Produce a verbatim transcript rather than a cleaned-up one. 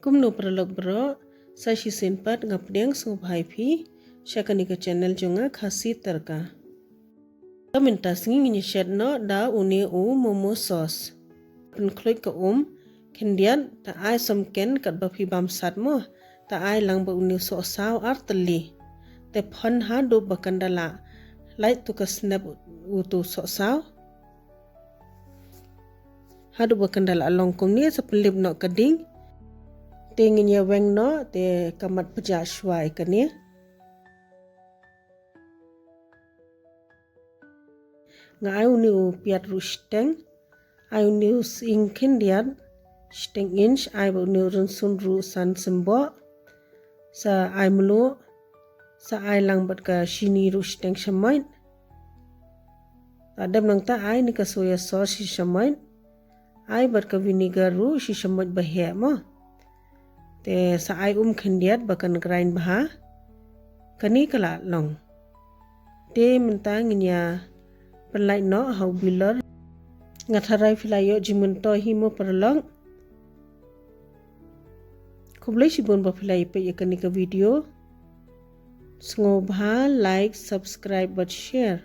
Kumno paralok baroh, sa shisien pat nga pdiang sngewbha ïa phi sha kane ka channel jong nga, Khasi Tadka. Te mynta sngi ngin ïa shet noh da une u momo sauce. Pynkhluit ka um khyndiat, te ai samken katba phi bam sat mo. Te ai lang bad une u sohsaw ar tylli. Te phon haduh ba kan da lah lait tu ka snep utu u sohsaw. Haduh ba kan da lah long kumne, sa pynlip noh ka ding. Te ngin ïa weng noh, te ka mat pjah shuwa ïa kane. Nga ai une u piat ruh shiteng, ai une u sying khyndiat shiteng inch, ai bad une u rynsun ruh san symboh, sa ai mluh, sa ai lang bad ka shini ruh shiteng shamoit. Te dep nangta ai ne ka soya sauce shi shamoit. Ai bad ka vinegar ruh shi shamoit ba heh mo. Te sa ai um khyndiat ba kan grind bha. Kane ka lah long. Te mynta ngin ïa pynlait noh ha u boiler. Nga tharai phi la ïoh jingmyntoi hi mo paralok. Khublei shibun ba phi la ïa peit ïa kane ka video. Sngewbha like, subscribe bad share.